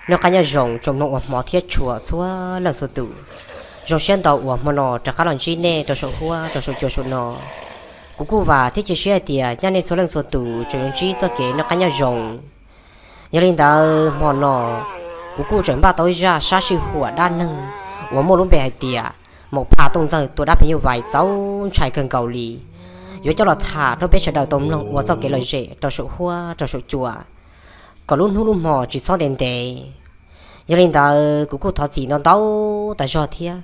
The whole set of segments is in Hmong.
Noj qab nyob zoo tsoom mloog uas hmov thiab tshua txhua leej txhua tus. Zoo siab ntau uas hmo no rov qab los ntsib nej rau saum huab rau saum cua saum no. Kuv kuj vam thiab cia siab hais tias nyaj nej txhua leej txhua tus tseem yuav ntsib txoj kev noj qab nyob zoo. Yog li ntawd hmo no kuv kuj tseem npaj tau ib zaj sab sij huam dab neeg uas muaj lub npe hais tias Maum Phaj Tooj Ntxawg tua dab phim nyuj vais txaus ntshai kawg nkaus li, yuav coj los tham rau peb sawv daws tau mloog ua txoj kev lom zem rau saum huab rau saum cua, kom lub hnub lub hmo tsis txhob ntev ntev. Yog li ntawd kuv kuj thov txim ntau ntau tas zog thiab,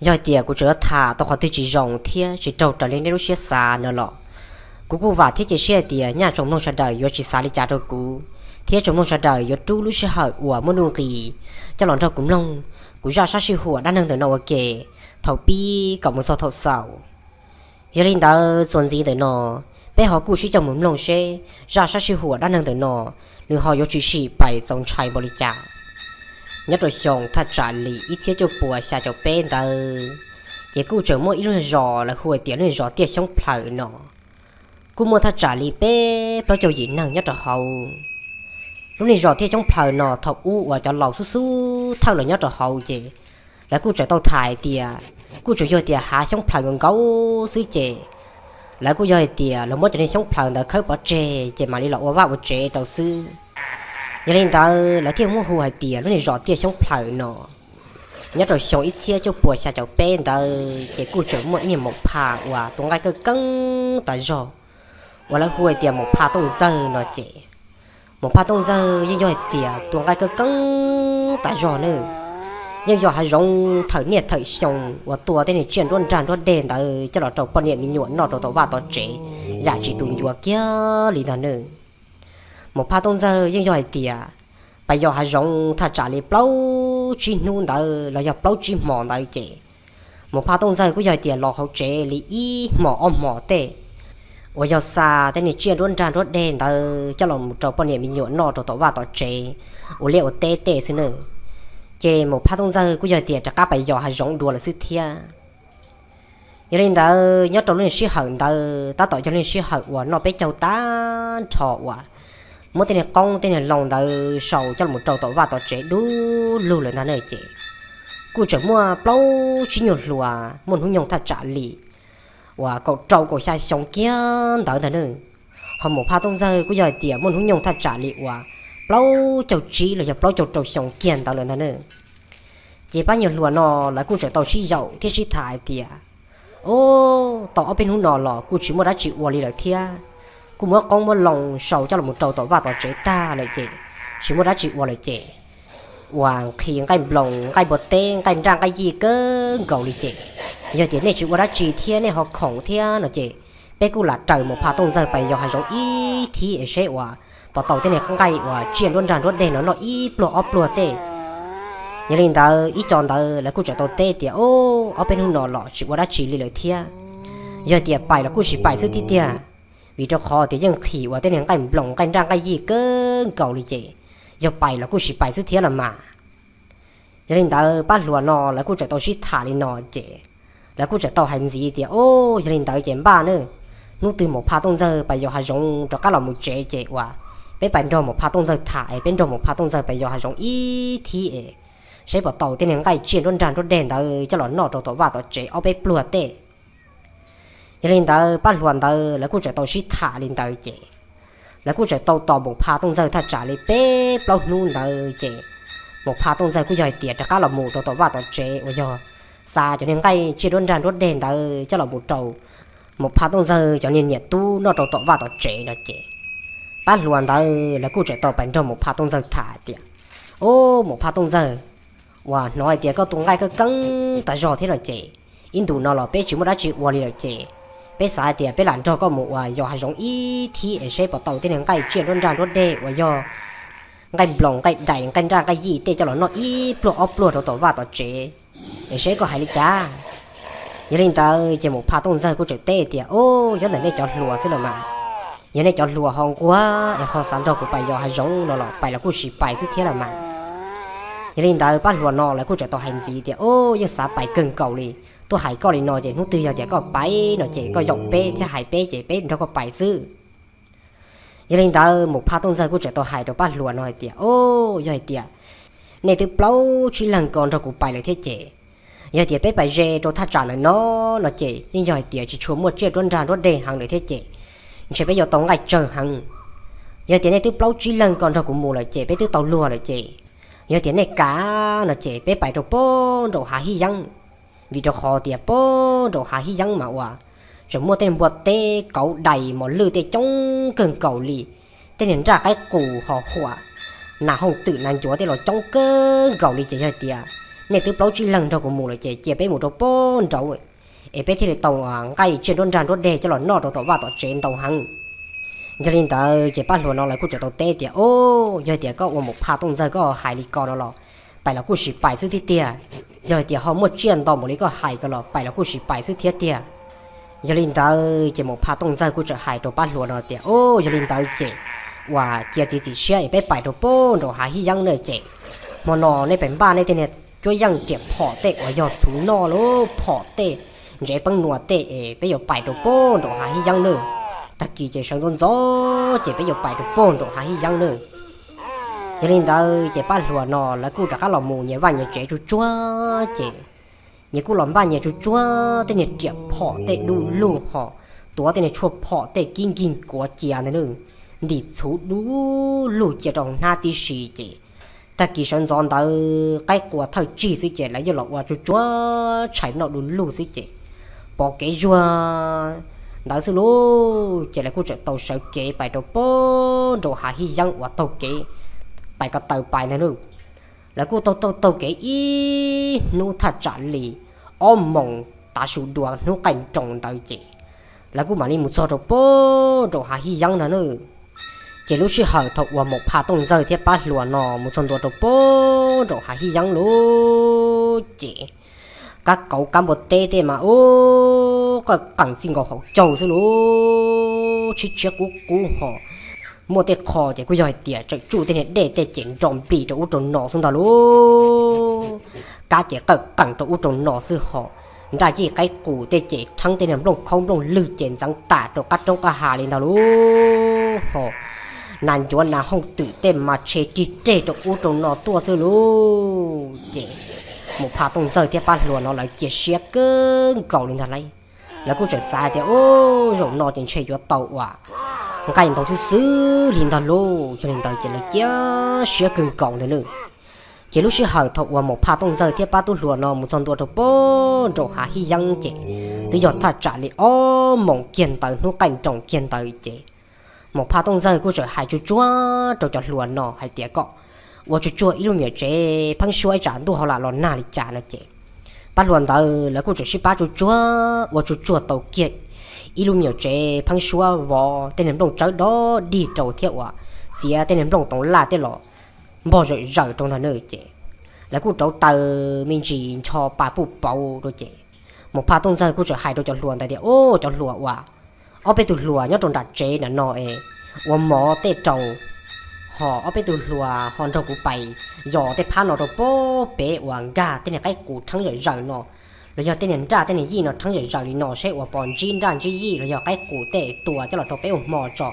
yog hais tias kuv tseem yuav tham tau qhov twg tsis zoo thiab tsis raug raws li nej lub siab xav no los, kuv kuj vam thiab cia siab hais tias nyaj tsoom mloog sawv daws yuav tsis xav li cas rau kuv, thiab tsoom mloog sawv daws yuav rub lub sij hawm uas muaj nuj nqis coj los nrog kuv mloog kuv zaj sab sij huam dab neeg ntawm no ua ke thaum pib kom mus txog thaum xaus. Yog li ntawd txuas ntxiv ntawm no, peb ho kuj sib coj mus mloog seb zaj sab sij huam dab neeg ntawm no nws ho yuav tshwm sim pais txaus ntshai npaum li cas. Nyob rau xyoo thaj tsam li ib txhiab cuaj puas xya caum peb ntawd, ces kuj tseem muaj ib lub zos lawv hu hais tias lub zos Tiaj Xyoob Plhaws no. Kuj muaj thaj tsam li peb plaub caug yim neeg nyob rau hauv. Lub niag zos Tiaj Xyoob Plhaws no thaum ub uas cov laus xub xub thawj los nyob rau hauv ces lawv kuj tseem tau tham hais tias kuj tsuas yog tias hav xyoob plhaws nkaus nkaus xwb ces lawv kuj yog hais tias lawv muab cov niag xyoob plhaws ntawd khawb pov tseg ces mam li los ua vaj ua tsev rau xwb. Yog li ntawd lawv thiaj muab hu hais tias lub niag zos Tiaj Xyoob Plhaws no. Nyob rau xyoo ib txhiab cuaj puas xya caum peb ntawd ces kuj tseem muaj ib niag maum phaj uas tua nqaij kawg keeb tas zog uas lawv hu hais tias Maum Phaj Tooj Ntxawg no ces, Maum Phaj Tooj Ntxawg yeej yog hais tias tua nqaij kawg keeb tas zog nawb. Yeej yog hav zoov thawm niaj thawm xyoo uas tua tej niag tsiaj nruab nrag nruab deg ntawd coj los rau poj niam me nyuam noj rau tom vaj tom tsev yam tsis tu ncua kiag li ntag nawb. Maum Phaj Tooj Ntxawg yeej yog hais tias pais yos hav zoov thaj tsam li plaub tsib hnub ntawd los yog plaub tsib hmo ntawd ces Maum Phaj Tooj Ntxawg kuj yog hais tias los hauv tsev li ib hmos ob hmos tej uas yog xa tej niag tsiaj nruab nrag nruab deg ntawd coj los mus rau poj niam me nyuam noj rau tom vaj tom tsev ua liaj ua teb tej xwb nawb. Ces Maum Phaj Tooj Ntxawg kuj yog hais tias rov qab pais yos hav zoov dua lawm xwb thiab. Yog li ntawd nyob rau lub niag sij hawm ntawd tab tom yog lub niag sij hawm uas noj peb caug tag nrho uas muab tej niag qoob tej niag loo ntawd sau coj los rau tom vaj tom tsev dub lug lawm ntag ne ces kuj tseem muaj plaub tsib nyuag hluas muaj hnub nyoog thaj tsam li uas kaum rau kaum xya xyoo kiag ntawd ntag ne. Ho Maum Phaj Tooj Ntxawg kuj yog hais tias muaj hnub nyoog thaj tsam li uas plaub caug tsib los yog plaub caug rau xyoo kiag ntawd lawm ntag ne. Ces pab nyuag hluas no lawv kuj tseem tau sib yaum thiab sib tham hais tias, o, tau ob peb hnub no los kuj tsis muaj dab tsi ua li lawm thiab. Kuj muab qoob muab loo sau coj los rau tom vaj tom tsev tag lawm ces tsis muaj dab tsi ua lawm ces uas nqhis nqaij nploos nqaij npua teb nqaij nraj nqaij yij kawg nkaus li ces yog tias nej tsis ua dab tsi thiab nej ho khoom thiab no ces peb kuj lam raws Maum Phaj Tooj Ntxawg pais yos hav zoov ib thib es seb uas puas tau tej niag nqaij uas tsiaj nruab nrag nruab deg no noj ib pluag ob pluag tej. Yog li ntawd ib co ntawd lawv kuj tseem tau teb tias, o, ob peb hnub no los tsis ua dab tsi li lawm thiab. Yog tias pais los kuj sim pais xwb thiab tiag, vim rau qhov tias yeej nqhis uas tej niag nqaij nploos nqaij nraj nqaij yij kawg nkaus li ces yog pais los kuj sim pais xwb thiab los mas. Yog li ntawd pab hluas no lawv kuj tseem tau sib tham li no ces lawv kuj tseem tau hais ntxiv tias, o, yog li ntawd ces npaj nawb, hnub twg Maum Phaj Tooj Ntxawg pais yos hav zoov rov qab los mus tsev ces uas peb pais nrog Maum Phaj Tooj Ntxawg tham es peb nrog Maum Phaj Tooj Ntxawg pais yos hav zoov ib thib es seb puas tau tej niag nqaij tsiaj nruab nrag nruab deg ntawd coj los noj rau tom vaj tom tsev ob peb pluag tej. Yog li ntawd pab hluas ntawd lawv kuj tseem tau sib tham li ntawd ces lawv kuj tseem tau tos Maum Phaj Tooj Ntxawg thaj tsam li peb plaub hnub ntawd ces Maum Phaj Tooj Ntxawg kuj yog hais tias rov qab los mus rau tom vaj tom tsev uas yog xa cov niag nqaij tsiaj nruab nrag nruab deg ntawd coj los mus rau Maum Phaj Tooj Ntxawg cov niag niam tub noj rau tom vaj tom tsev no ces pab hluas ntawd lawv kuj tseem tau pais nrog Maum Phaj Tooj Ntxawg tham tias, o, Maum Phaj Tooj Ntxawg, uas hnov hais tias koj tua nqaij kawg keeb tas zog thiab no ces ib ntus no los peb tsis muaj dab tsi ua li lawm ces peb xav hais tias peb lam nrog koj mus uas yos hav zoov ib thib es seb puas tau tej niag nqaij tsiaj nruab nrag nruab deg uas yog nqaij nploos nqaij dais nqaij nraj nqaij yij tej coj los noj ib pluag ob pluag rau tom vaj tom tsev, es seb koj hais li cas. Yog li ntawd ces Mus Phaj Tooj Ntxawg kuj tseem teb tias, Ub, nyob ntawm nej cov hluas xwb los mas. Yog nej cov hluas ho nquag es ho xav nrog kuv pais yos hav zoov no los pais los kuj sis pais xwb thiab los mas. Yog li ntawd pab hluas no lawv kuj tseem tau hais ntxiv tias, Ub, yeej xav pais kawg nkaus li. Tuaj hais koj li no ces hnub twg yog tias koj pais no ces koj yaum peb thiab hais peb ces peb nrog koj pais xwb. Yog li ntawd Mus Phaj Tooj Ntxawg kuj tseem tau hais rau pab hluas no hais tias, Ub, yog hais tias nej twb plaub tsib leeg ko nrog kuv pais lawm thiab ces, yog tias peb pais ze rau thaj tsam ntawm no no ces yeej yog hais tias tsis tshua muaj tsiaj nruab nrag nruab dej heev lawm thiab ces, ntshe peb yuav tau nqaij tsawg heev. Yog tias nej twb plaub tsib leeg ko nrog kuv mus lawm ces peb twb tau luag lawm ces, yog tias nej kam no ces peb pais rau pem nraum hav hib yeeb. Vim rau qhov tias pem nraum hav hib yeeb mas uas tseem muaj tej npua teb kauv dais mos lwj tej coob kawg nkaus li, tej niag nraj qaib qus ho huam, nas hooj twm nas ncuav tej los coob kawg nkaus li ces yog tias nej twb plaub tsib leeg nrog kuv mus lawm ces cia peb mus rau pem nraud es peb thiaj li tau nqaij tsiaj nruab nrag nruab dej coj los noj rau tom vaj tom tsev ntau heev. Yog li ntawd ces pab hluas no lawv kuj tseem tau teb tias, Ub, yog tias koj ua Mus Phaj Tooj Ntxawg koj hais li ko no los pais los kuj sis pais xwb thiab tiag. Yog tias ho muaj tsiaj ntau npaum li koj hais ko los pais los kuj sis pais xwb thiab tiag. Yog li ntawd ces Mus Phaj Tooj Ntxawg kuj tseem hais rau pab hluas no tias, Ub, yog li ntawd ces uas cia txiav txim siab es peb pais rau pem nraum hav hib yeeb na ces, hmo no nej pais npaj nej tej niag cuab yeej riam phom tej uas yog txhuv noj lub phom tej, ntsev peeb nua tej es peb yuav pais rau pem nraum hav hib yeeb na. Tag kis ces sawv ntxov ntxov ces peb yuav pais rau pem nraum hav hib yeeb na. Yog li ntawd ces pab hluas no lawv kuj rov qab los mus nyias vaj nyias tsev tsuag tsuag ces, nyias kuj los npaj nyias tsuag tsuag tej niag riam phom tej du lug ho, tuav tej niag tshuaj phom tej kib nkig kuav cia ntag na, ntim txhuv du lug cia rau hnab tib si ces, tag kis sawv ntxov ntawd qaib qua thawj tsig xwb ces lawv yeej los ua tsuag tsuag tshais noj du lug xwb ces, pom kev zuag ntawd xwb lauj ces lawv kuj tseem tau sawv kev pais rau pem nraum hav hib yeeb uas taug kev pais ko taw pais ntag na. Lawv kuj taug taug taug kev ib hnub thaj tsam li ob moos tav su dua hnub qaij nroos ntawd ces, lawv kuj mam li mus txog rau pem nraum hav hib yeeb ntag na. Ces lub sij hawm thaum uas Mus Phaj Tooj Ntxawg thiab pab hluas no mus txog ntua rau pem nraum hav hib yeeb lauj ces, kab kauv kab npua teb tej mas ub, qawj qeem txij nkaus hauv caug xwb lauj, tshiab tshiab qub qub ho, muaj tej qho ces kuj yog hais tias tseem tsuj tej niag dej tej ces nro nplig rau ub rau no xwb ntag lauj. Kab ces qawj qeem rau ub rau no xwb ho, nraj yij qaib qus tej ces rheeb tej niag nplooj khaub nplooj lwg ces ntxeev tas rau qab roob qab hav li ntag lauj ho, nas ncuav nas hooj twm tej mas tshe rig reg rau ub rau no tuaj xwb lauj ces, Mus Phaj Tooj Ntxawg thiab pab hluas no lawv cia siab kawg nkaus li ntag lauj. Lawv kuj tseem xav tias, Ub, zaum no ces ntshe yuav tau uas nqaij ntau xwb xwb li ntag lauj. Yog li ntawd ces lawv cia siab kawg nkaus ntag na. Ces lub sij hawm thaum uas Mus Phaj Tooj Ntxawg thiab pab tub hluas no mus txog ntua rau pem nraum hav hib yeeb ces, twb yog thaj tsam li ob moos kiag ntawd hnub qaij nroos kiag ntawd ces, Mus Phaj Tooj Ntxawg kuj tseem hais tsuag tsuag rau cov hluas no hais tias, Kom ua tsuag tsuag ib lub me nyuam tsev pheeb suab ib tsam ntuj ho lam los nag li cas no ces, pab hluas ntawd lawv kuj tseem sib pab tsuag tsuag ua tsuag tsuag tau kiag ib lub me nyuam tsev pheeb suab vov tej niag nplooj tsawb dob dig rau thiab uas txiav tej niag nplooj toov laj tej los npog zawm zawm rau ntag na ces, lawv kuj rauv taws me ntsis ncho pa puj pauv rau ces, Mus Phaj Tooj Ntxawg kuj tseem hais rau cov hluas ntawd tias, Ub, cov hluas uas ob peb tug hluas nyob rau nram tsev nram no es ua mov tej rau, ho ob peb tug hluas ho nrog kuv pais yos tej phab no rau pem uas nkag tej niag qaib qus rheeb zawm zawm no, los yog tej niag nraj tej niag yij no rheeb zawm zawm li no seb uas pos ntsib nraj ntsib yij los yog qaib qus tej tua coj los rau peb ua hmo tso.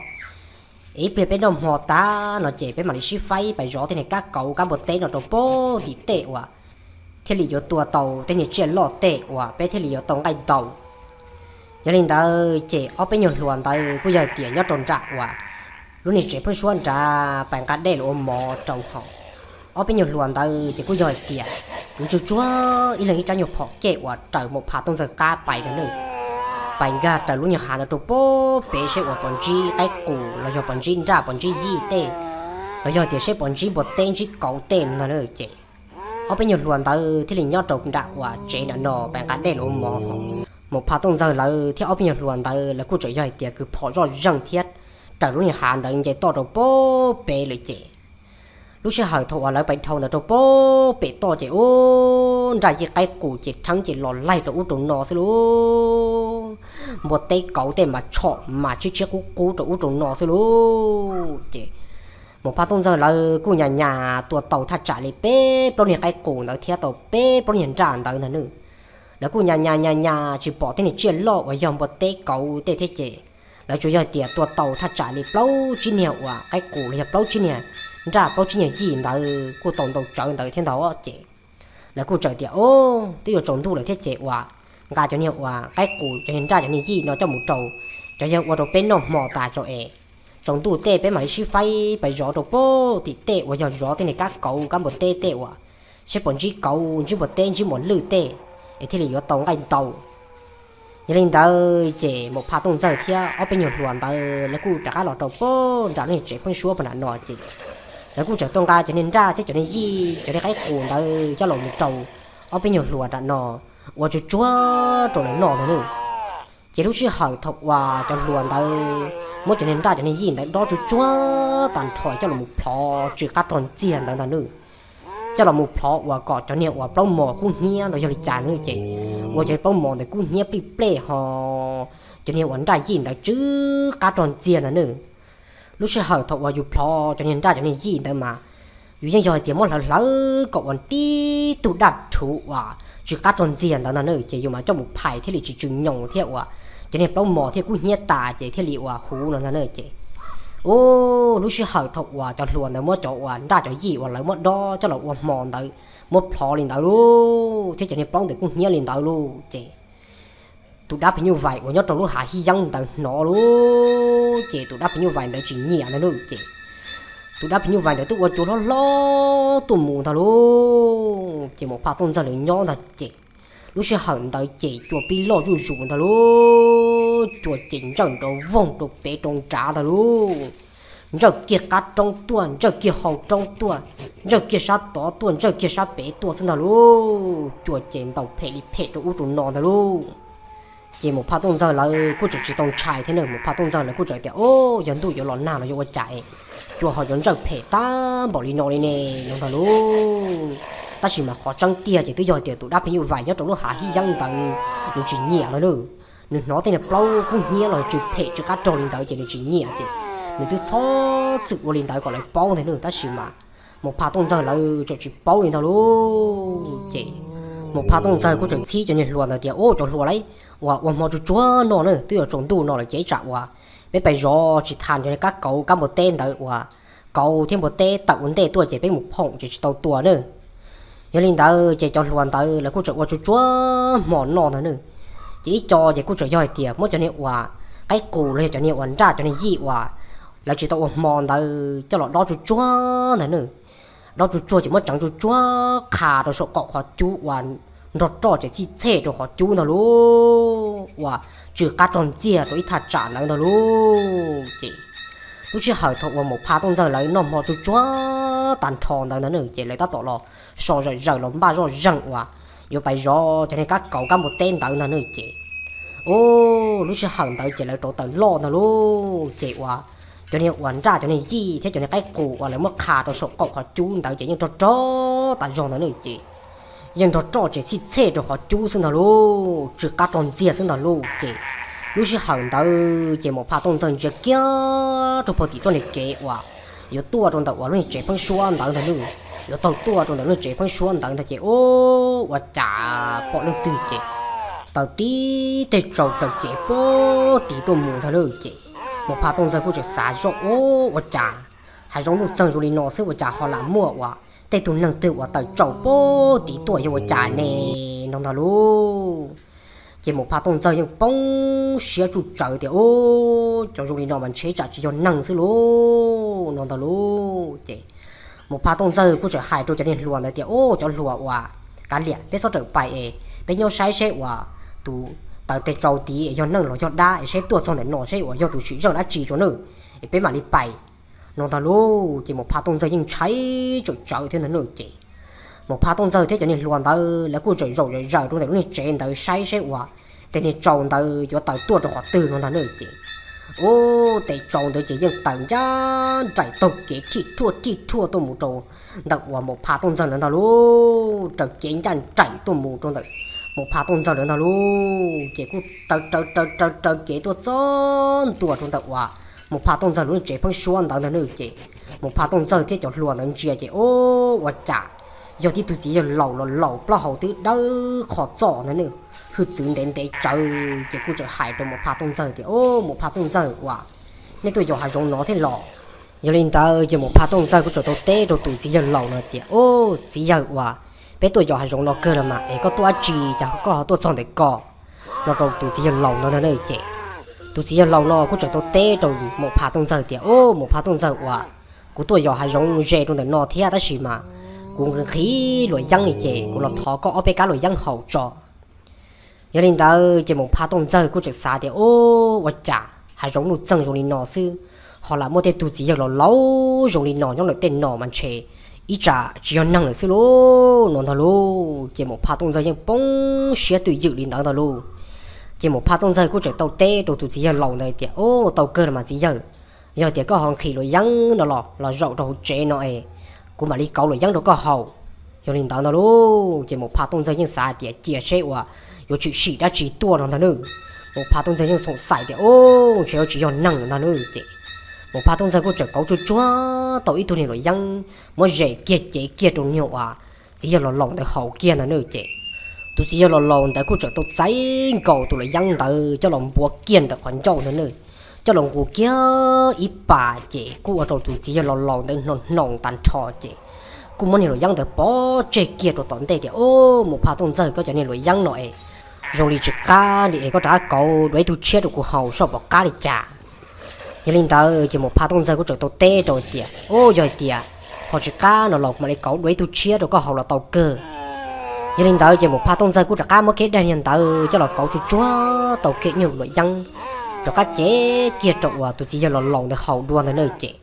Ib pliag peb noj hmo tag no ces peb mam li sib faib pais zov tej niag kab kauv kab npua teb no rau pem tim tej uas thiaj li yuav tua tau tej niag tsiaj loj tej uas peb thiaj li yuav tau nqaij ntau. Yog li ntawd ces ob peb nyuag hluas ntawd kuj yog hais tias nyob rau nram uas lub niag tsev pheeb suab nrad pais nqa dej los ua mov rau hauv. Ob peb nyuag hluas ntawd ces kuj yog hais tias kwv tsuag tsuag ib leeg ib rab nyuag phom ceg uas raws Mus Phaj Tooj Ntxawg qab pais ntag na, pais nkag raws lub nyuag hav ntawd rau pem seb uas pos ntsib qaib qus los yog pos ntsib nraj pos ntsib yij tej, los yog tias seb pos ntsib npua teb ntsib kauv tej ntag na ces, ob peb nyuag hluas ntawd thiaj li nyob rau nram uas tsev nram no pais nqa dej los ua mov hauv. Mus Phaj Tooj Ntxawg lawv thiab ob peb nyuag hluas ntawd lawv kuj tseem yog hais tias kwv phom zoj zeeg thiab raws lub nyuag hav ntawd nce toj rau pem lawm ces, Lub sij hawm thaum uas lawv pais dhau ntawd rau pem toj ces ub, nraj yij qaib qus ces rheeb ces los laig rau ub rau no xwb lauj. Npua teb kauv tej mas tshom mas tshiab tshiab qub qub rau ub rau no xwb lauj. Ces Mus Phaj Tooj Ntxawg lawv kuj nyas nyas tua tau thaj tsam li peb plaub niag qaib qus ntawd thiab tau peb plaub niag nraj ntawd ntag nawb. Lawv kuj nyas nyas nyas nyas tsis pom tej niag tsiaj loj uas yog npua teb kauv tej thiab ces lawv tsuas yog hais tias tua tau thaj tsam li plaub tsib niag uas qaib qus los yog plaub tsib niag nraj plaub tsib niag yij ntawd kuj tau ntau tsawv ntawd thiab ntag ces lawv kuj txawm tias, Ub, twb yuav tsaus ntuj lawm thiab ces uas nqa cov niag uas qaib qus cov niag nraj cov niag yij no coj mus rau cov yawg ua rau peb noj hmo tas tso es tsaus ntuj tej peb mam li sib faib pais zov rau pem tim tej uas yog zov tej niag kab kauv kab npua teb tej uas saib puas ntsib kauv ntsib npua teb ntsib mos lwj tej es thiaj li yuav tau nqaij ntau. Yog li ntawd ces Mus Phaj Tooj Ntxawg thiab ob peb nyuag hluas ntawd lawv kuj rov qab los rau pem nram lub niag tsev pheeb suab pem nram no ces lawv kuj txawm tuaj nqa cov niag nraj thiab cov niag yij cov niag qaib qus ntawd coj los mus rau ob peb nyuag hluas nram no ua tsuag tsuag rau lawv noj ntag nawb. Ces lub sij hawm thaum uas cov hluas ntawd muab cov niag nraj cov niag yij ntawd dob tsuag tsuag tag nrho coj los mus plhov tsw qab rog ntxiag ntawd ntag nawb, coj los mus plhov uas kom cov niag uas plaub mos kub hnyiab los yog li cas ntag ces ua cov niag plaub mos ntawd kub hnyiab plij plej ho cov niag uas nraj yij ntawd tsw qab rog ntxiag ntag nawb. Lub sij hawm thaum uas yus plhov cov niag nraj cov niag yij ntawd mas yus yeej yog hais tias muab hlawv hlawv kom ua tib tug daj rhuv uas tsw qab rog ntxiag ntawd ntag nawb ces yus mam coj mus phais thiaj li tsis tsw nyoos thiab uas cov niag plaub mos thiaj kub hnyiab tas ces thiaj li uas huv no ntag nawb ces ub, lub sij hawm thaum uas cov hluas ntawd muab cov uas nraj cov yij uas lawv muab dob coj los ua hmo ntawd muab plhov li ntawd lauj thiab cov niag plaub ntawd kub hnyiab li ntawd lauj ces tus dab phim nyuj vais uas nyob rau lub hav hib yeeb ntawd hnov lauj ces tus dab phim nyuj vais ntawd tsis nyiam ntag nawb ces tus dab phim nyuj vais ntawd twb ua cua hlob hlob tuaj mus ntag lauj ces Mus Phaj Tooj Ntxawg lawv nyob ntag ces lub sij hawm ntawd ces cua pib loj zuj zus ntag lauj, cua ces ntsawj nrov voog rau pem rau nrad ntag lauj. Ntsawj kiag qab roob tuaj, ntsawj kiag hau roob tuaj, ntsawj kiag sab tod tuaj, ntsawj kiag sab pem tuaj xwb ntag lauj. Cua ces ntaus phem li phem rau ub rau no ntag lauj. Ces Mus Phaj Tooj Ntxawg lawv kuj tseem tsis tau ntshai thiab na, Mus Phaj Tooj Ntxawg lawv kuj tseem tias, Ub, yog ntuj yuav los nag los yog ua cas es cua ho yuav ntsawj phem tag npaum li no li ne no ntag lauj. Tab sis mas qhov tseeb tiag ces twb yog tias tus dab phim nyuj vais nyob rau lub hav hib yeeb ntawd nws tsis nyiam ntag nawb. Nws hnov tej niag plaub kub hnyiab los tsw phem tsw qab rog li ntawd ces nws tsis nyiam ces nws twb txhob txwm ua li ntawd kom lawv paub ntag nawb. Tab sis mas Mus Phaj Tooj Ntxawg lawv tseem tsis paub li ntag lauj. Ces Mus Phaj Tooj Ntxawg kuj tseem txhib cov niag hluas ntawd tias, Ub, cov hluas lauj, uas ua hmo tsuag tsuag no na, twb yuav tsaus ntuj no lawm ces ib tsam uas peb pais zov tsis tas cov niag kab kauv kab npua teb ntawd uas kauv thiab npua teb tawm ua ntej tuaj ces peb mus phoom ces tsis tau tua na. Yog li ntawd ces cov hluas ntawd lawv kuj tseem ua tsuag tsuag hmo noj ntag nawb. Ces ib co ces kuj tseem yog hais tias muab cov niag uas qaib qus los yog cov niag uas nraj cov niag yij uas lawv tsis tau ua hmo ntawd coj los dob tsuag tsuag ntag nawb. Dob tsuag tsuag ces muab tseev tsuag tsuag qha rau saum qaum qhov cub uas nrog roj ces txhij txhej rau qhov cub ntag lauj, uas tsw qab rog ntxiag rau ib thaj tsam ntawd ntag lauj. Ces lub sij hawm thaum uas Mus Phaj Tooj Ntxawg lawv noj hmo tsuag tsuag tag nrho ntawd ntag nawb ces lawv tab tom los so zawm zawm los npaj zoj zeeg uas yuav pais zov cov niag kab kauv kab npua teb ntawd ntag nawb ces, ub, lub sij hawm ntawd ces lawv rauv taws loj ntag lauj ces uas cov niag uas nraj cov niag yij thiab cov niag qaib qus uas lawv muab qha rau saum qaum qhov cub ntawd ces yeej rog rog tas zog ntawd nawb ces yeej nrog roj ces txhij txhej rau qhov cub xwb ntag lauj, tsw qab rog ntxiag xwb ntag lauj ces lub sij hawm ntawd ces Mus Phaj Tooj Ntxawg ntsia kiag rau puag tim txoj niag kev uas yuav tuaj rau ntawm uas lub niag tsev pheeb suab ntawd ntag nawb, yuav taug tuaj rau ntawm lub niag tsev pheeb suab ntawd ntag ces ub, ua cas pom leej twg ces taws tib teg tsaus raws kev puag tid tuaj mus ntag nawb ces Mus Phaj Tooj Ntxawg kuj tseem xav zoj, Ub, ua cas hav zoov nuj txeeg zoo li no xwb ua cas ho lam muaj uas tej tug neeg twg uas taws tsaus puag tid tuaj yog ua cas ne no ntag lauj. Ces Mus Phaj Tooj Ntxawg yeej poob siab tsuj tsawv tias, Ub, cov zoo li no mas ntshe tsam tsis yog neeg xwb lauj no ntag lauj ces Mus Phaj Tooj Ntxawg kuj tseem hais rau cov niag hluas ntawd tias, Ub, cov hluas uas kav liam, peb txhob rawm pais es peb nyob saib seb uas tus taws teg tsaus tid es yog neeg los yog dab es seb tuaj txog ntawm no seb uas yog tus sim zeej dab tsi rau nawb es peb mam li pais no ntag lauj. Ces Mus Phaj Tooj Ntxawg yeej ntshai tsawv tsawv thiab ntag nawb ces Mus Phaj Tooj Ntxawg thiab cov niag hluas ntawd lawv kuj tseem zaum zaws zaws rau ntawm lub niag tsev ntawd saib seb uas tej niag tsaus ntawd yuav taws tuaj rau qhov twg no ntag nawb ces Ub, tes tsau ntawd ces yeej tawm ncaj nraim taug kev rhij rhuaj rhij rhuaj tuaj mus rau ntawm uas Maum Phas Tooj Ntxawg ntawd ntag lauj. Raws kev ncaj nraim tuaj mus rau ntawm Maum Phas Tooj Ntxawg ntawd ntag lauj. Ces kuj raws raws raws raws kev tuaj txog ntua rau ntawm uas Maum Phas Tooj Ntxawg lub tsev pheeb suab ntawd ntag na. Ces Maum Phas Tooj Ntxawg thiab cov hluas ntawd ntsia ces ub, ua cas yog tib tug txiv yawg laus los laus plaub hau twb dawb qhov txoj ntag na, hwj txwv ntev ntev tsawv. Ces kuj txawm hais rau Maum Phas Tooj Ntxawg tias, Ub, Maum Phas Tooj Ntxawg uas, nej tuaj yos hav zoov no thiab los? Yog li ntawd ces Maum Phas Tooj Ntxawg kuj txawm tau teb rau tus txiv yawg laus no tias, Ub, txiv yawg uas, peb tuaj yos hav zoov no kawg los mas es koj tuaj dab tsi cas koj ho tuaj txog ntawm ko? No rau tus txiv yawg laus ntawd ntag na. Ces tus txiv yawg laus no kuj txawm tau teb rau Maum Phas Tooj Ntxawg tias, Ub, Maum Phas Tooj Ntxawg uas, kuv tuaj yos hav zoov ze rau ntawm no thiab tab sis mas kuv nqhis nqhis luam yeeb li ces kuv los thov koj ob peb kab luam yeeb haus tso. Yog li ntawd ces Maum Phas Tooj Ntxawg kuj txawm xav tias, Ub, ua cas hav zoov nuj txeeg zoo li no xwb, ho lam muaj tej tug txiv yawg laus laus zoo li no nyob lawm tej no mas ntshe ib tsam tsis yog neeg lawm xwb lauj, no ntag lauj. Ces Maum Phas Tooj Ntxawg yeej poob siab twj ywm li ntawd ntag lauj. Ces Maum Phas Tooj Ntxawg kuj txawm tau teb rau tus txiv yawg laus ntawd tias, Ub, tau kawg los mas txiv yawg, yog tias koj ho nqhis luam yeeb no los los zaum rau hauv tsev no es kuv mam li kauv luam yeeb rau koj haus. Yog li ntawd ntag lauj, ces Maum Phas Tooj Ntxawg yeej xav tias cia seb uas yuav tshwm sim dab tsi tuaj no ntag na. Maum Phas Tooj Ntxawg yeej xoom xaim tias, Ub, ntshe yuav tsis yog neeg lawm ntag na. Ces Maum Phas Tooj Ntxawg kuj txawm kauv tsuag tsuag tau ib tug niag luam yeeb muab zes kiag cev kiag rau niag uas txiv yawg laus laus ntawd haus kiag ntag na. Ces tus txiv yawg laus laus ntawd kuj txawm tau txais nkaus tus luam yeeb ntawd coj los npuav kiag ntawm qhov ncauj ntag na, coj los nqus kiag ib pas ces kuj ua rau tus txiv yawg laus laus ntawd hnoos hnoos tag nrho ces kuj muab niag luam yeeb ntawd pov tseg kiag rau tom ntej tias, Ub, Maum Phas Tooj Ntxawg, koj cov niag luam yeeb no es zoo li tsis qab li es koj rov qab kauv dua ib tug tshiab rau kuv haus soj pom qab li cas. Yog li ntawd ces Maum Phas Tooj Ntxawg kuj txawm tau teb rau tias, Ub, yog hais tias ho tsis qab no los kuv mam li kauv dua ib tug tshiab rau koj haus los tau kawg. Yog li ntawd ces Maum Phas Tooj Ntxawg kuj rov qab muab kiag daim niag ntawd coj los kauv tsuag tsuag tau kiag ib nyuag luam yeeb rov qab cev kiag rau uas tus txiv yawg laus laus ntawd haus dua ntag na. Ces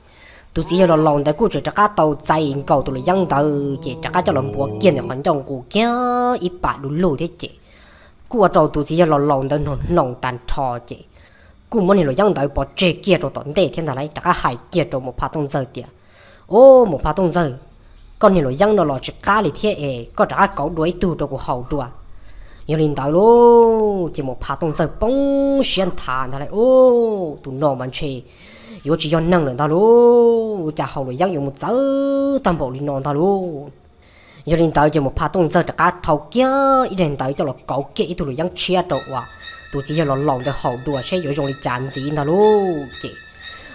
tus txiv yawg laus laus ntawd kuj tseem rov qab tau txais nkaus tus luam yeeb ntawd ces rov qab coj los npuav kiag ntawm qhov ncauj nqus kiag ib pas du lug thiab ces kuj ua rau tus txiv yawg laus laus ntawd hnoos hnoos tag nrho ces kuj muab niag luam yeeb ntawd pov tseg kiag rau tom ntej thiab ntag lauj, rov qab hais kiag rau Maum Phas Tooj Ntxawg tias, Ub, Maum Phas Tooj Ntxawg, koj niag luam yeeb no los tsis qab li thiab es koj rov qab kauv dua ib tug rau kuv haus dua. Yog li ntawd lauj, ces Maum Phas Tooj Ntxawg poob siab nthav ntag lauj, Ub, tus no mas ntshe yuav tsis yog neeg lawm ntag lauj, cas haus luam yeeb yuav mus txawv tag npaum li no ntag lauj. Yog li ntawd ces Maum Phas Tooj Ntxawg rov qab thau kiag ib daim ntawd coj los kauv kiag ib tug luam yeeb tshiab rau uas tus txiv yawg laus laus ntawd haus dua seb yuav zoo li cas ntxiv ntag lauj. Ces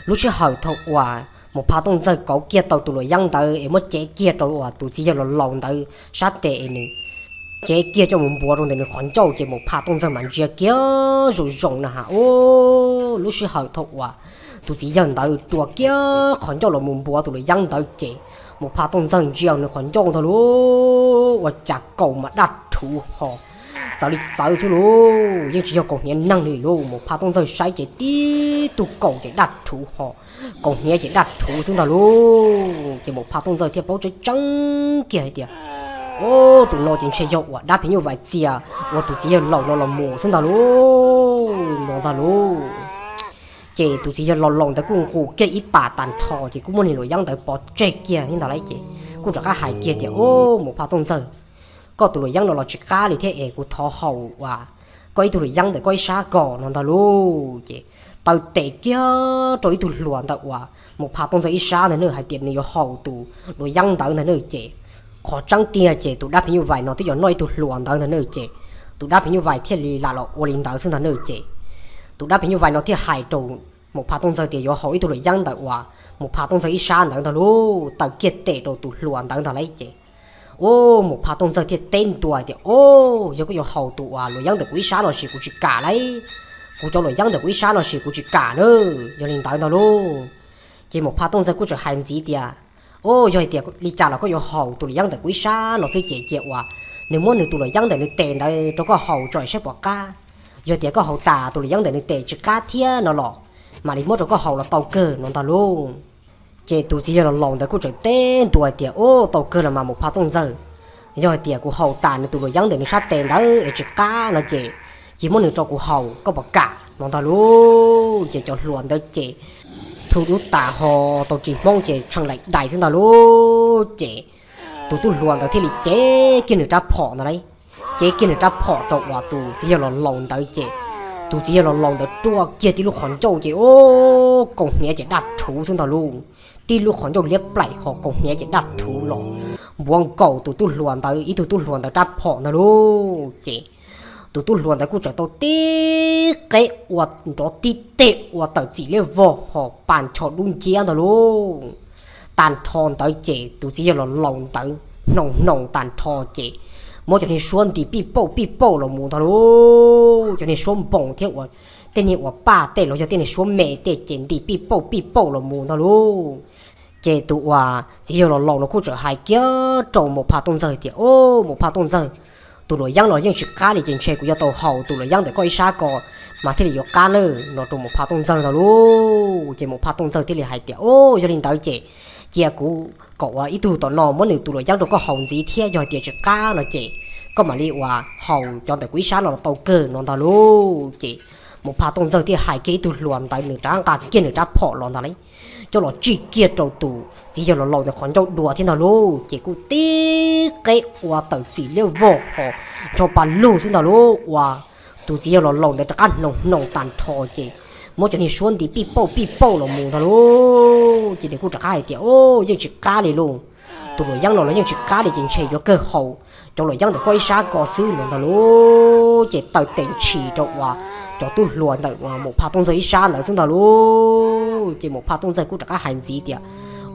lub sij hawm thaum uas Maum Phas Tooj Ntxawg kauv kiag tau tus luam yeeb ntawd es muab cev kiag rau uas tus txiv yawg laus laus ntawd sab tes es nws cev kiag coj mus npuav rau ntawm nws qhov ncauj ces Maum Phas Tooj Ntxawg mas ntsia kiag zoo zoo na has, Ub, lub sij hawm thaum uas tus txiv yawg ntawd rua kiag qhov ncauj los mus npuav tus luam yeeb ntawd ces Maum Phas Tooj Ntxawg ntsia nws qhov ncauj ntag lauj, ua cas kaus mas daj rhuv ho, txawv li txawv xwb lauj, yeej tsis yog kaus hniav neeg li lauj. Maum Phas Tooj Ntxawg saib ces tib tug kaus ces daj rhuv ho, kaus hniav ces daj rhuv xwb ntag lauj. Ces Maum Phas Tooj Ntxawg thiaj paub tseeb tseeb kiag hais tias, Ub, tus no ces ntshe yog uas dab phim nyuj vais txia uas tus txiv yawg laus no los mus xwb ntag lauj, no ntag lauj. Ces tus txiv yawg laus laus ntawd kuj nqus kiag ib pas tag nrho ces kuj muab niag luam yeeb ntawd pov tseg kiag thiab ntag lauj. Ces kuj rov qab hais kiag tias, Ub, Maum Phas Tooj Ntxawg, koj tus luam yeeb no los tsis qab li thiab es kuv thov haus uas koj ib tug luam yeeb ntawm koj ib sab ko, no ntag lauj. Ces taw tes kiag rau ib tug hluas ntawm uas Maum Phas Tooj Ntxawg ib sab ntag na hais tias nws yuav haus tus luam yeeb ntawd ntag na. Ces qhov tseeb tiag ces tus dab phim nyuj vais no twb yuav noj ib tug hluas ntawd ntag na. Ces tus dab phim nyuj vais thiaj li lam los ua li ntawd xwb ntag na. Ces tus dab phim nyuj vais no thiaj hais rau Maum Phas Tooj Ntxawg tias yuav haus ib tug luam yeeb ntawm uas Maum Phas Tooj Ntxawg ib sab ntawd ntag lauj, taw kiag tes rau tus hluas ntawd ntag lauj. Ces, Ub, Maum Phas Tooj Ntxawg thiaj teb ntua tias, Ub, yog koj yuav haus tus uas luam yeeb ntawm kuv ib sab no ces kuv tsis kam lauj, kuv cov luam yeeb ntawm kuv ib sab no ces kuv tsis kam na. Yog li ntawd ntag lauj, ces Maum Phas Tooj Ntxawg kuj tseem hais ntxiv tias, Ub, yog hais tias li cas los koj yuav haus tus luam yeeb ntawm kuv ib sab no xwb ces cia uas nws muab nws tus luam yeeb ntawm nws tes ntawd rau koj haus tso saib puas qab. Yog tias koj haus tas tus luam yeeb ntawm nws tes tsis qab thiab no los mam li muab rau koj haus los tau kawg, no ntag lauj. Ces tus txiv yawg laus laus ntawd kuj tseem teb ntua tias, Ub, tau kawg los mas Maum Phas Tooj Ntxawg, yog hais tias kuv haus tas nws tus luam yeeb ntawm nws sab tes ntawd es tsis qab no ces cia muab nws rau kuv haus, koj puas kam? no ntag lauj. Ces cov hluas ntawd ces thu dub tas ho tau tsis hmoob ces tshee laim dais xwb ntag lauj. Ces tus tub hluas ntawd thiaj li cev kiag nws rab phom ntag lauj, cev kiag nws rab phom rau uas tus txiv yawg laus laus ntawd ces tus txiv yawg laus laus ntawd ruaj kiag tib lub qhov ncauj ces ub, kaus hniav ces daj rhuv xwb ntag lauj. Tib lub qhov ncauj liab plaim ho kaus hniav ces daj rhuv los npuav nkaus tus tub hluas ntawd ib tug tub hluas ntawd rab phom ntag lauj. Ces tus tub hluas ntawd kuj txawm tau tib qeb ua nrov tib teg ua tawm txim liab vog ho pa ncho dub nciab ntag lauj. Tag nrho ntawd ces tus txiv yawg laus laus ntawd hnoos hnoos tag nrho ces muab cov niag suab nti pij pauj pij pauj los mus ntag lauj. Cov niag suab npoos thiab uas tej niag uas paj tej los yog tej niag suab me tej ces nti pij pauj pij pauj los mus ntag lauj. Ces tus uas txiv yawg laus laus no kuj txawm hais kiag rau Maum Phaj Tooj Ntxawg tias, Au, Maum Phaj Tooj Ntxawg, tus luam yeeb los yeej tsis qab li ces ntshe kuv yuav tau haus tus luam yeeb ntawm koj ib sab ko mas thiaj li yuav qab nawb, no rau Maum Phaj Tooj Ntxawg ntag lauj. Ces Maum Phaj Tooj Ntxawg thiaj li hais tias, Au, yog li ntawd ces cia kuv kom ua ib tug tom no muab nws tus luam yeeb rau koj haus ntxiv thiab, yog hais tias tsis qab no ces koj mam li uas haus cov ntawm kuv ib sab no los tau kawg, no ntag lauj. Ces Maum Phaj Tooj Ntxawg thiaj hais kiag ib tug hluas ntawd nws rov nqa kiag nws rab phom los ntag lauj, coj los tsij kiag rau tus txiv yawg laus laus ntawd qhov ncauj dua thiab ntag lauj. Ces kuj tib qeb ua tawm txim liab vog ho ncho pa lug xwb ntag lauj, ua tus txiv yawg laus laus ntawd rov qab hnoos hnoos tag nrho ces muab cov niag suab nti pij pauj pij pauj los mus ntag lauj. Ces nws kuj rov qab hais tias, Au, yeej tsis qab li lauj, tus luam yeeb no los yeej tsis qab li ces ntshe yuav kawg haus cov luam yeeb ntawm koj ib sab ko xwb, no ntag lauj. Ces taw tes ntshis rau uas cov tub hluas ntawm Maum Phaj Tooj Ntxawg ib sab ntawd xwb ntag lauj. Ces Maum Phaj Tooj Ntxawg kuj rov qab hais ntxiv tias,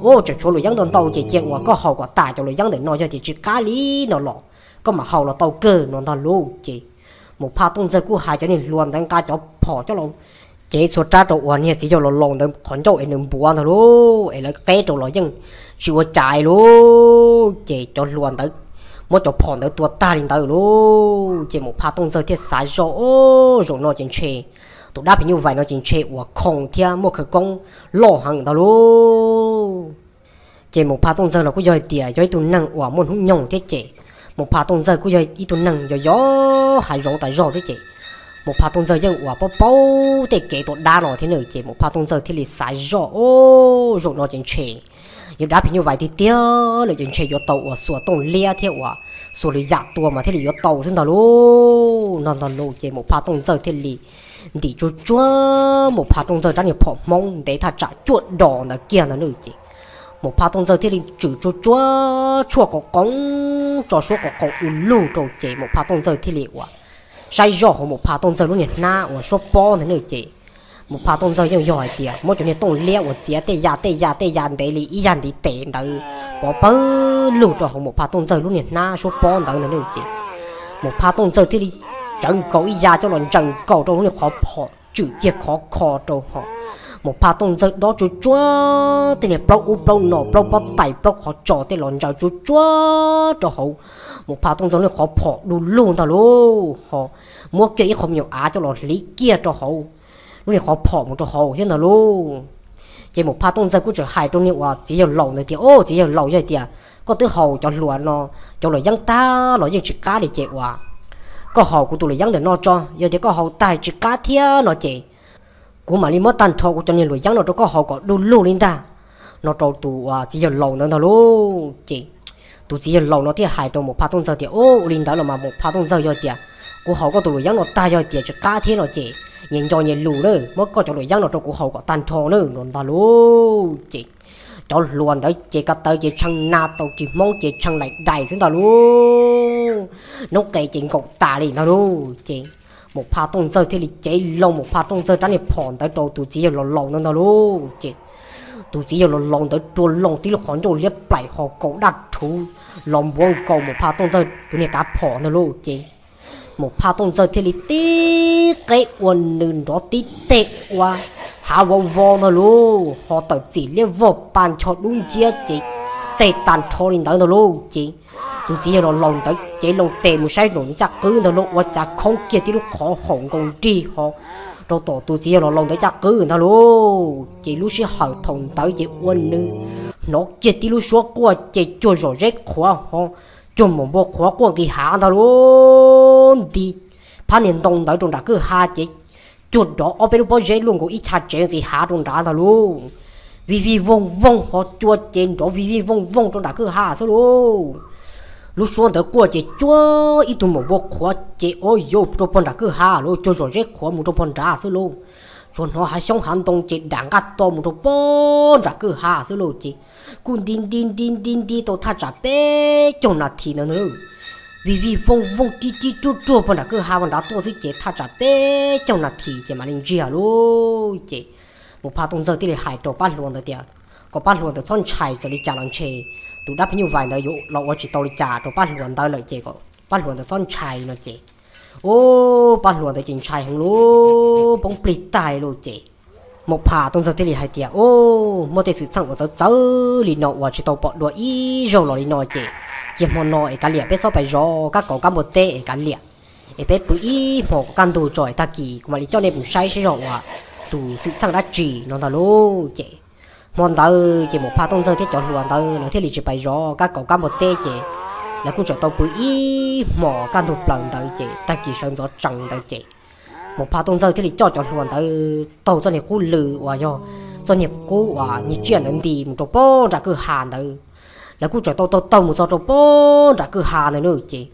Au, tseem tshuav luam yeeb ntau ntau ces cia uas koj haus kom tas cov luam yeeb ntawm no, yog tias tsis qab li no los koj mam haus los tau kawg, no ntag lauj. Ces Maum Phaj Tooj Ntxawg kuj hais cov niag hluas ntawd nqa cov phom coj los cev txhua rab rau uas niag txiv yawg laus laus ntawd qhov ncauj es nws npuav ntag lauj, es lawv qeb rau los yeej tsis ua cas lauj. Ces cov hluas ntawd muab cov phom ntawd tua tag li ntawd lauj. Ces Maum Phaj Tooj Ntxawg thiaj xav zoj, Au, zaum no ces ntshe tus dab phim nyuj vais no ces ntshe uas khoo thiab muaj khawv koob loj heev ntag lauj. Ces Maum Phaj Tooj Ntxawg los kuj yog hais tias yog ib tug neeg uas muaj hnub nyoog thiab ces Maum Phaj Tooj Ntxawg kuj yog ib tug neeg yog yog hav zoov tas zog thiab ces Maum Phaj Tooj Ntxawg yeej uas paub paub tej kev tua dab no thiab na. Ces Maum Phaj Tooj Ntxawg thiaj li xav zoj, Au, zaum no ces ntshe yog dab phim nyuj vais tiag tiag lawm ces ntshe yuav tau uas xuas tooj liab thiab uas xuas lwm yam tua mas thiaj li yuav tau xwb ntag lauj, no ntag lauj. Ces Maum Phaj Tooj Ntxawg thiaj li ntim tsuag tsuag Maum Phaj Tooj Ntxawg rab niag phom Hmoob ntev thaj tsam cuaj dos ntawd kiag ntag na. Ces Maum Phaj Tooj Ntxawg thiaj li tswm tsuag tsuag tshuaj qos qoov tso suab qos qoov du lug rau ces Maum Phaj Tooj Ntxawg thiaj li uas saib zoj hauv Maum Phaj Tooj Ntxawg lub niag hnab uas suab pob ntag na. Ces Maum Phaj Tooj Ntxawg yeej yog hais tias muab cov niag tooj liab uas txiav tej ya tej ya tej ya ntev li ib yag ntiv tes ntawd pov pawg lug rau hauv Maum Phaj Tooj Ntxawg lub niag hnab suab pob ntawd ntag na. Ces Maum Phaj Tooj Ntxawg thiaj li tsawv nkaus ib ya coj los ntsaws nkaus rau lub niag qhov phom tswm kiag khov kho rau hauv. Maum Phaj Tooj Ntxawg dob tsuag tsuag tej niag plaub ub plaub no plaub pob tais plaub qhov tso tej los ntsaws tsuag tsuag rau hauv Maum Phaj Tooj Ntxawg lub niag qhov phom du lug ntag lauj, ho muab kiag ib qho me nyuam av coj los hliv kiag rau hauv lub niag qhov phom mus rau hauv thiab ntag lauj. Ces Maum Phaj Tooj Ntxawg kuj txawm hais rau niag uas txiv yawg laus ntawd tias, Au, txiv yawg laus, yog hais tias koj twb haus cov hluas no cov luam yeeb tag los yeej tsis qab li ces uas koj haus kuv tus luam yeeb ntawm no tso, yog tias koj haus tag tsis qab thiab no ces kuv mam li muab tag nrho kuv cov niag luam yeeb no rau koj haus kom du lug li ntag, no rau tus uas txiv yawg laus ntawd ntag lauj. Ces tus txiv yawg laus no thiaj hais rau Maum Phaj Tooj Ntxawg tias, Au, ua li ntawd los mas Maum Phaj Tooj Ntxawg, yog tias kuv haus koj tus luam yeeb no tag yog tias tsis qab thiab no ces nyias nco nyias lus na, muab koj cov luam yeeb no rau kuv haus kom tag nrho na, no ntag lauj. Ces cov hluas ntawd ces ko taw ces tshee na tau tsis hmoob ces tshee laim dais xwb ntag lauj. Noob qes ces nkaum tas li ntag lauj. Ces Maum Phaj Tooj Ntxawg thiaj li cev loo Maum Phaj Tooj Ntxawg rab niag phom ntawd rau tus txiv yawg laus laus ntawd ntag lauj. Ces tus txiv yawg laus laus ntawd rua loo tib lub qhov ncauj liab plaim ho kaus daj rhuv los npuav nkaus Maum Phaj Tooj Ntxawg tus niag kav phom ntag lauj. Ces Maum Phaj Tooj Ntxawg thiaj li tib qeb ua nws nrov tib teg ua hav vov vo ntag lauj, ho tawm txim liab vog pa ncho dub nciab ces teg tag nrho li ntawd ntag lauj. Ces tus txiv yawg laus laus ntawd cev loo tes mus saib nraum nws caj qwb ntag lauj, ua cas khoob kiag tib lub qhov haum nkaus nrig ho rau tom tus txiv yawg laus laus ntawd caj qwb ntag lauj. Ces lub sij hawm thaum ntawd ces ua nws hnov kiag tib lub suab quaj ces cuag zom zeb qhuav ho cuag maum npua qhuav quaj nqis hav ntag lauj. Nti phab niag ntoo ntawd rau nram kwj ha ces cuag dov ob peb lub pob zeb luaj nkaus ib chav tsev nqis hav rau nrad ntag lauj. Vij vij voog voog ho cua ces nrov vij vij voog voog rau nram kwj ha xwb lauj. Lub suab ntawd quaj ces cuag ib tug maum npua qhuav ces ua yuj rau pog nram kwj ha lauj, cuag zom zeb qhuav mus rau pog nrad xwb lauj. Tsuas hnov hav xyoob hav ntoo ces dam nqaj to mus rau pog nram kwj ha xwb lauj ces kuj nti nti nti nti nti tau thaj tsam peb caug nas this ntawd ntag lauj. Vij vij voog voog rib rib ruag ruag pog nram kwj ha pog nrad tuaj xwb ces thaj tsam peb caug nas this ces mam li ntsiag lauj ces Mus Pha Tooj Ntxawg thiaj li hais rau pab hluas ntawd tias kom pab hluas ntawd txhob ntshai, txawm li cas los ntshe tus dab phim nyuj vais ntawd yuav los ua tsis tau li cas rau pab hluas ntawd lawm ces kom pab hluas ntawd txhob ntshai no ces, ub, pab hluas ntawd ces ntshai heev lauj, poob plig tag lauj ces Mus Pha Tooj Ntxawg thiaj li hais tias, ub, muaj tej xwm txheej uas txawv txawv li no uas tsis tau pom dua ib zaug los li no ces cia hmo no es kav liam peb txhob pais zov kab kauv kab npua teb es kav liam, es peb pw ib hmos kom kaj ntug tso es tag kis kuv mam li coj nej mus saib seb zog uas tus xwm txheej dab tsi no ntag lauj ces hmo ntawd ces Mus Pha Tooj Ntxawg thiab cov hluas ntawd lawv thiaj li tsis pais zov kab kauv kab npua teb ces lawv kuj tseem tau pw ib hmos kaj ntug plaws ntawd ces tag kis sawv ntxov tsees ntawd ces Mus Pha Tooj Ntxawg thiaj li coj cov hluas ntawd taug txoj niag qub lw uas yog txoj niag qub uas niag tsiaj ntawd nti mus rau pog nram kwj ha ntawd. Lawv kuj tseem tau taug taug mus txog rau pog nram kwj ha ntawd na ces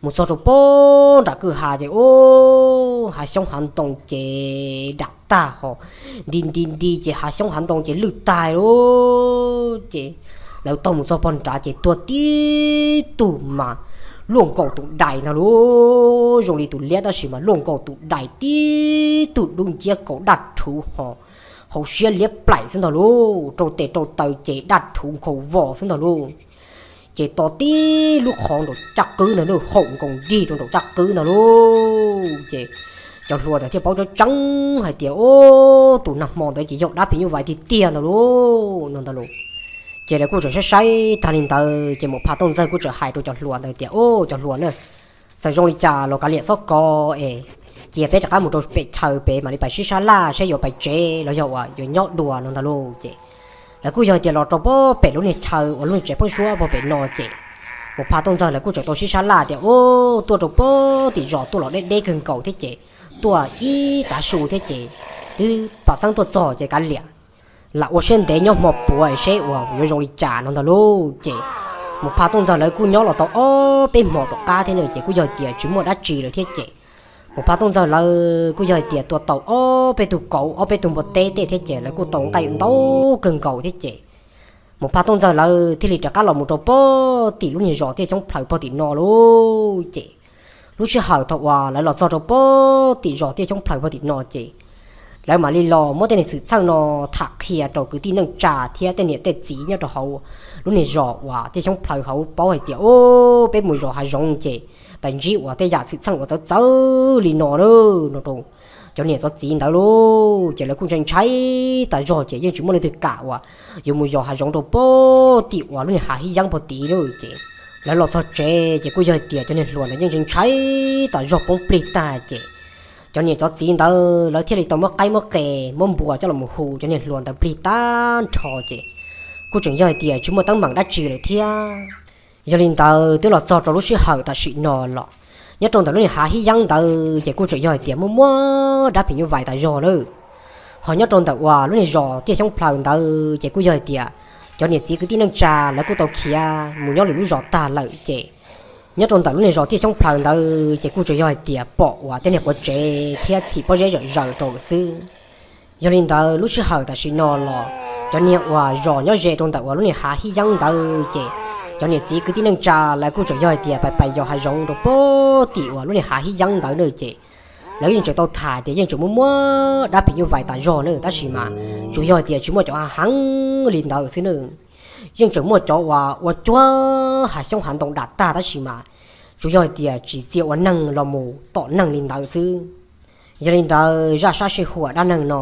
mus txog rau pog nram kwj ha ces ub, hav xyoob hav ntoo ces dam tag ho nti nti nti ces hav xyoob hav ntoo ces lwj tag lauj ces lawv taug mus txog pog nrad ces tuag tib tug mas luaj nkaus tus dais ntag lauj, zoo li tus liab tab sis mas luaj nkaus tus dais tib tug dub nciab kaus daj rhuv ho hauv siab liab plaim xwb ntag lauj, rau tes rau taw ces daj rhuv nkhaus vos xwb ntag lauj. Ces to tib lub qhov nraum caj qwb ntag lauj, haum nkaus nrig rau nraum caj qwb ntag lauj ces cov hluas ntawd thiaj paub tseeb tseeb hais tias, ub, tus nag hmo ntawd ces yog dab phim nyuj vais tiag tiag ntag lauj no ntag lauj. Ces lawv kuj tseem saib saib tag li ntawd ces Mus Pha Tooj Ntxawg kuj tseem hais rau cov hluas ntawd tias, ub, cov hluas na, txawm zoo li cas los kav liam txhob kov es cia peb rov qab mus rau pem chaw pem mam li pais sib sab laj saib yuav pais tsev los yog uas yuav nyob dua no ntag lauj ces lawv kuj yog hais tias los rau pog pem lub niag chaw uas lub niag tsev pheeb suab pog pem no ces Mus Pha Tooj Ntxawg lawv kuj tseem tau sib sab laj tias, ub, tuaj rau pog tim zos tuaj los deb deb kawg nkaus thiab ces tuaj ib tav su thiab ces twb pam xeeb tuaj txog ces kav liam lam ua siab ntev nyob hmo puav seb uas yuav zoo li cas no ntag lauj ces Mus Pha Tooj Ntxawg lawv kuj nyob los tau ob peb hmos tom qab thiab na ces kuj yog hais tias tsis muaj dab tsi lawm thiab ces Mus Pha Tooj Ntxawg lawv kuj yog hais tias tua tau ob peb tug kauv ob peb tug npua teb tej thiab ces lawv kuj tau nqaij ntau kawg nkaus thiab ces Mus Pha Tooj Ntxawg lawv thiaj li rov qab los mus rau pog tim lub niag zos Tiaj Xyoob Plhaws pog tim no lauj ces lub sij hawm thaum uas lawv los txog rau pog tim zos Tiaj Xyoob Plhaws pog tim no ces lawv mam li los muab tej niag xwm txheej no tham qhia rau kwv tij neej tsa thiab tej niam tej txiv nyob rau hauv lub niag zos uas Tiaj Xyoob Plhaws hauv paub hais tias, ub, peb mus zov hav zoov ces pais ntsib uas tej yam xwm txheej uas txawv txawv li no na no rau cov niam cov txiv ntawd lauj ces lawv kuj ntshai ntshai tas zog ces yeej tsis muaj leej twg kam uas yuav mus zov hav zoov rau pog tim uas lub niag hav hib yeeb pog tid lauj ces lawv los txog tsev ces kuj yog hais tias cov niag hluas ntawd yeej ntshai ntshai tas zog poob plig tag ces cov niam cov txiv ntawd lawv thiaj li tau muab qaib muab qe muab npua coj los mus hu cov niag hluas ntawd plig tag nrho ces kuj tseem yog hais tias tsis muaj teeb meem dab tsi lawm thiab. Yog li ntawd twb los txog rau lub sij hawm tam sim no los nyob rau ntawm lub niag hav hib yeeb ntawd ces kuj tseem yog hais tias muaj muaj dab phim nyuj vais tas zog lawm. Ho nyob rau ntawm uas lub niag zos Tiaj Xyoob Plhaws ntawd ces kuj yog hais tias cov niam txiv kwv tij neej tsa lawv kuj tau khiav mus nyob lwm lub zos tag lawm ces nyob rau ntawm lub niag zos Tiaj Xyoob Plhaws ntawd ces kuj tseem yog hais tias pom uas tej niag quav tsev thiab txhim pob zeb zawm zaws rau lawm xwb. Yog li ntawd lub sij hawm tam sim no los cov niag uas zos nyob ze rau ntawm uas lub niag hav hib yeeb ntawd ces cov niam txiv kwv tij neej tsa lawv kuj tseem yog hais tias pais pais yos hav zoov rau pog tim uas lub niag hav hib yeeb ntawd na ces lawv yeej tseem tau tham tias yeej tseem muaj muaj dab phim nyuj vais tas zog na tab sis mas tsuas yog hais tias tsis muaj cov hav heev li ntawd xwb na. Yeej tseem muaj cov uas ua cuag hav xyoob hav ntoo dam tag tab sis mas tsuas yog hais tias tsis txia ua neeg los mus tom neeg li ntawd xwb. Yog li ntawd zaj sab sij huam dab neeg no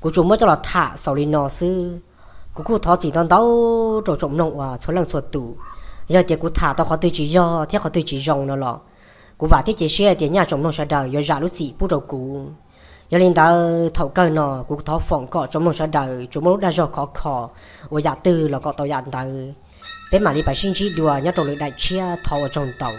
kuv tsuas muab coj los tham xaus li no xwb. Kuv kuj thov txim ntau ntau rau tsoom mloog uas txhua leej txhua tus, yog tias kuv tham tau qhov twg tsis yog thiab qhov twg tsis zoo no los kuv vam thiab cia siab tias nyaj tsoom mloog sawv daws yuav zam lub txim pub rau kuv. Yog li ntawd thaum kawg no kuv thov foom kom tsoom mloog sawv daws tsuas muaj lub dag zog khov kho ua yam twg los kom tau yam ntawd. Peb mam li pais sib ntsib dua nyob rau lwm daim tshiab, thov ua tsaug ntau.